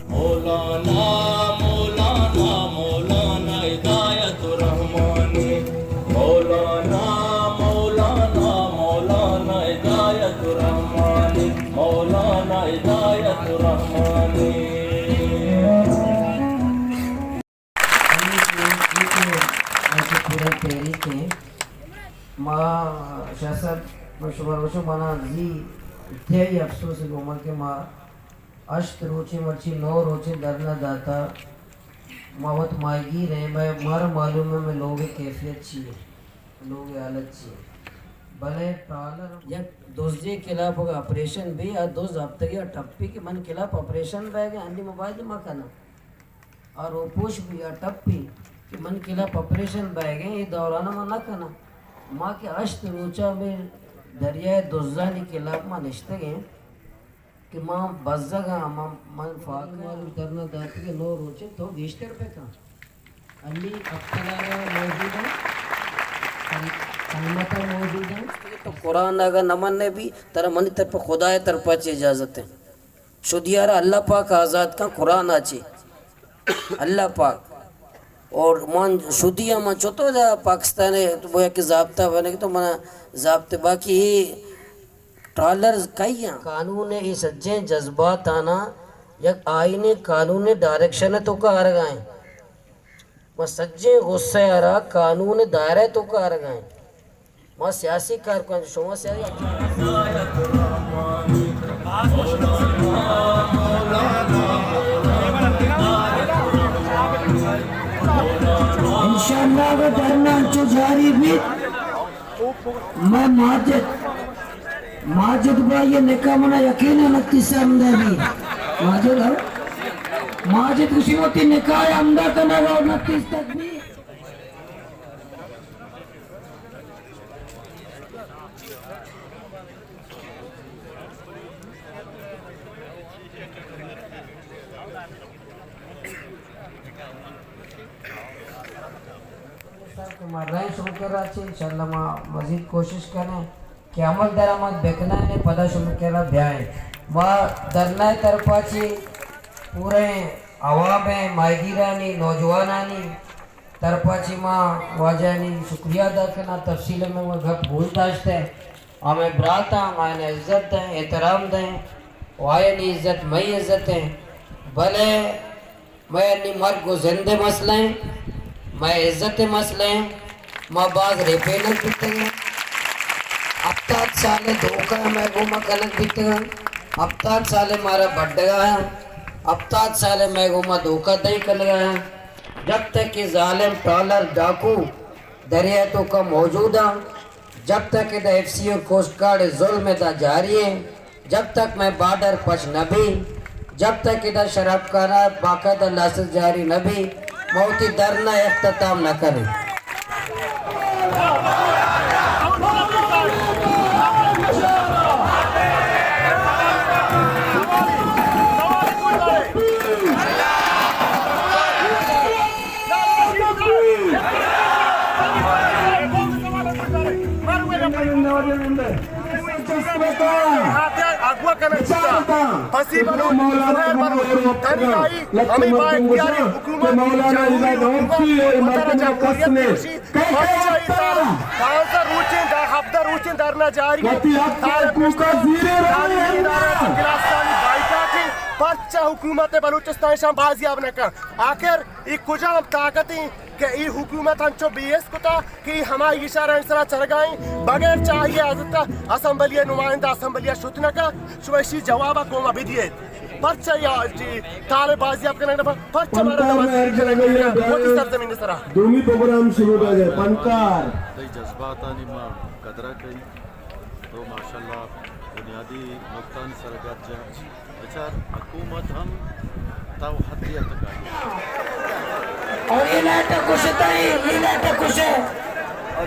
مولانا، مولانا، مولانا ہدایت الرحمانی۔ مولانا، مولانا، مولانا ہدایت الرحمانی۔ مولانا ہدایت الرحمانی۔ پورا تحریک ایں۔ ما شاہ صاحب، من شمارا گوشاں، منا زی انتہائی افسوس ایں گوں من کہ ما ہشت روچیں، مرچی نو روچیں دھرنا داتا۔ ما وت ماہیگیر ایں، مئے، مارا معلوم ایں مئے لوگ ءِ کیفیت چی ایں، لوگ ءِ حالت چی ایں۔ بلے ٹرالر یک دزے خلاف اگاں آپریشن بی، آ دز ہپتگے ءَ ٹپی کہ من خلاف آپریشن بئیگ ءَ، انی ما باید ما کناں۔ آ روپوش بی، آ ٹپی کہ من خلاف آپریشن بئیگ ءَ، اے دوران ءَ ما نہ کناں۔ ما کہ ہشت روچ ءَ ہمے دریائے دزانی خلاف ما نشتگ ایں کہ ما بزگ آں، ما، من فاقہ آں، دھرنا داتگ ایں، نو روچ ایں، تو گیشتر بکن۔ علی اختلارا موجود ایں، کل-، کلمتا موجود ایں۔ تو قرآن اگاں نہ منے بی، ترا منی طرف، خدا ءِ طرفا چہ اجازت ایں۔ شدی ءَ را اللہ پاک آزاد کن قرآن ءَ چہ۔ اللہ پاک۔ اور من شدی ءَ من چتو دا پاکستان ءَ تو بویا کہ ضابطہ بنے تو من ضابطے، باقی اے ٹرالرز کئی آں؟ قانون ءِ اے سجیں جذبات آناں یک آئینی قانون ءِ ڈائریکشن ءِ توکا آرگا ایں۔ ما سجیں غصہ ءَ را قانون ءِ دائرہ ءِ توکا آرگا ایں۔ ما سیاسی کارکن، شما سیاسی۔ انشاءاللہ اگاں دھرنا انچو جاری بیت، مئے ماجد، ماجد بھائی ءِ نکاح منا یقین ایں انتیس ءَ ہمدا بی۔ ماجد، ہاں؟ ماجد گوشی وتی نکاح ہمدا کنگ ءَ انتیس تک بی۔ کہ ما رئیں شما کرا چہ، انشاءاللہ ما مزید کوشش کنیں کہ عمل درآمد بکنیں، پدا شما کرا بیائیں۔ ما دھرنا ءِ طرفا چہ پوریں عوام ءِ، ماہیگیرانی، نوجوانانی طرفا چہ ما واجہانی شکریہ ادا کناں۔ تفصیل ءَ مئے گپ گوش داشتہ، آ مئے برات آں، ما آیانا عزت دئیں، احترام دئیں، و آیانی عزت مئی عزت ایں۔ بلے مئے انی مرگ و زند ءِ مسئلہ ایں، مئے عزت ءِ مسئلہ ایں۔ ما باز ریپینگ بیتگ ایں۔ ہپتاد سال ءِ دھوکہ مئے گوما کنگ بیتگ ایں۔ ہپتاد سال ءَ مارا بڈگا ایں۔ ہپتاد سال ءَ مئے گوما دھوکہ دہی کنگا ایں۔ جب تک کہ ظالم ٹرالر ڈاکو دریا ءِ توکا موجود ایں، جب تک ادا ایف سی اور کوسٹ گارڈ ءِ ظلم ادا جاری ایں، جب تک مئے بارڈر پچ نہ بی، جب تک ادا شراب خانہ ءِ باقاعدہ لائسنس جاری نہ بی، ما وتی دھرنا ءِ اختتام نہ کنیں۔ اگوا کنگ بوتگ۔ پسی بلوچ زہر بلوچ تنہائی ہمے بااختیاری حکومت جمہوری حکومت وتارا جمہوریت بخشی۔ پرچا اے تار-، پانزدہ روچیں در-، ہبدہ روچیں دھرنا جاری ایں۔ طالب تعلیمی ادارہ گلاسانی بائیکاٹ ایں۔ پرچا حکومت بلوچستان شان بازیاب نہ کن؟ آخر اے کجام طاقت ایں کہ اے حکومت انچو بے حس کتا کہ اے ہما اشارہ سرا چرگا ایں، بغیر چاہی ءِ ازت ءَ اسمبلی ءِ نمائندہ اسمبلی ءَ شت نہ کن؟ شما اشی جواب ءَ قوم ءَ بدیت۔ پرچا یا جی طالب بازیاب کنگ نہ بنت؟ پرچا مارا نمائندگی کنگ نہ بنت وتی سرزمین ءِ سرا؟ دومی پروگرام شروع بیگ ءَ ایں، پنکار۔ تئی جذباتانی ما قدر ءَ کئی۔ تو ماشاءاللہ بنیادی نکتانی سرا گپ جت۔ بچار، حکومت ہم تو حدی ءَ تکا۔ اور اے لائٹ کشتا، اے، اے لائٹ کشے۔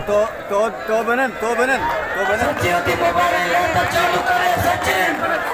تو، تو، تو بنن، تو بنن، تو بنن۔ سچی ہوتی موبائل لائٹ چالو کرے، سچی۔